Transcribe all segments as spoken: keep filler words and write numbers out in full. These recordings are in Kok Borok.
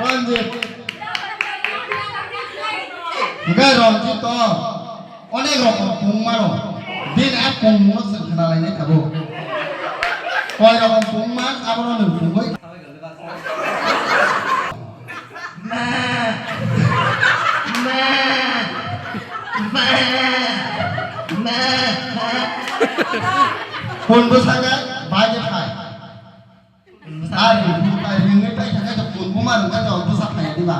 Ranjit. Hwnkhe Ranjit to onek rokom pung mano. Bini a pungmungno chwng khna lainai tabuk. Koi rokom pung man, abono nwng pungwi. Pun bwsakhe bai de phai. Ar ringwi pai, ringwi pai thangkhe to pun buma rwngkha to bwsa phaiya diba?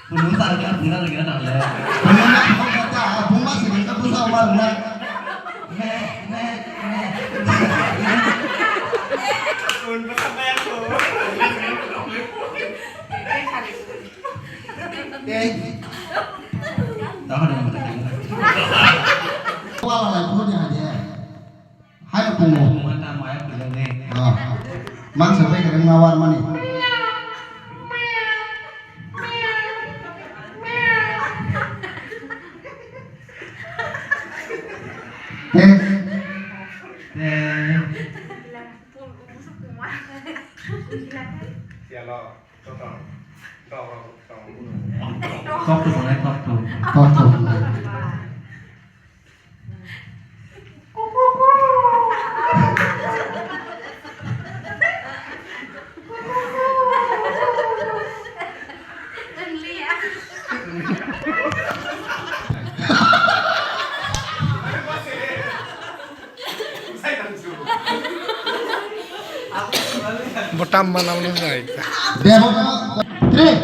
Pun bwsa rwngkha, buna rwngkha thangle. Pun buma rwngkha ta, buma se rwngkha bwsa buma rwngkha. Me, me, me. Pun bwsa phaiya to. Ei. Tahan mo ta. Wala lai phone ni hadiah. Hai pungo. Mata maya puja ne. Ah. Mang sa pai kare ma war mani. Te. Te. Sialo. Tok tu sanai, tok tu. Tok tu. Botam manam nai. Bebok three.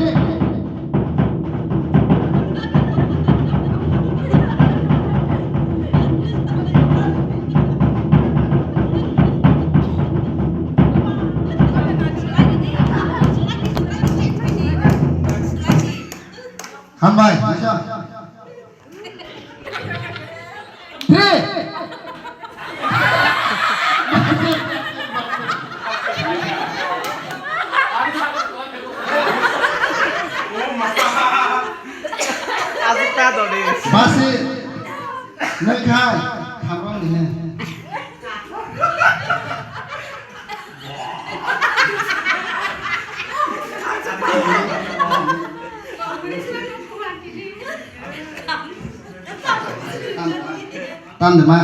Hambai, bisa. Three. Basi, nengkai, khamang ni he. Tam de ma.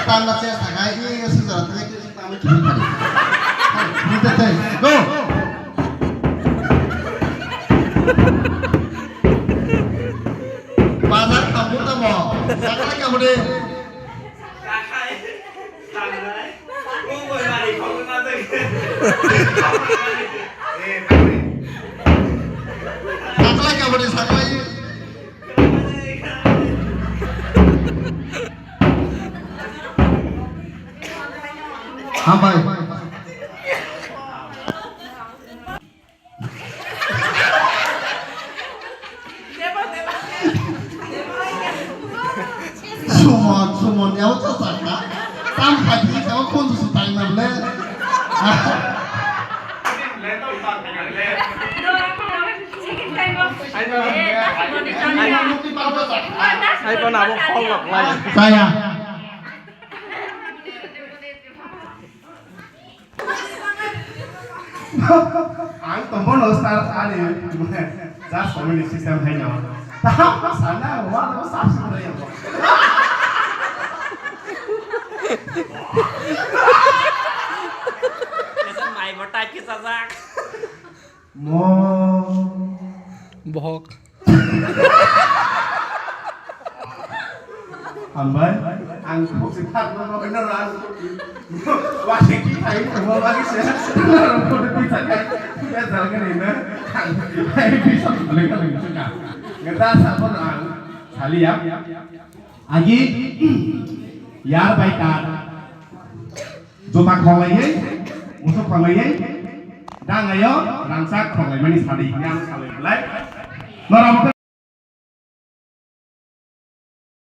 Tam na che sa kai, i su jara ta kai, tam ki ni. Ni te te. Go. Bazar kamu ta mo. Sakla kamu de. Saklai kaboni saklai. Hambai. Sumon, sumon, yao cha saka. Tam khaji, yao khon su tai na ble. Ai pa na bo khol lok lai. Saya. Ang tongbo no star ani just comedy system hai no. Tamo sana wa no sab sab re yo. Mai bo type ke sajak. Mo. Bohok. Hambai, ang khuk se thak no no no ang wasi ki thai no mo wasi se no no no no pi thak ya jal ke ni na ai pi sa le ka le ka ngata sa ko ang sali ya agi yar bai ta. Juta khoklaiwi, musuk khoklaiwi, dangayo rangchak khoklaimani sadi hwnwi ang salai belai. Norok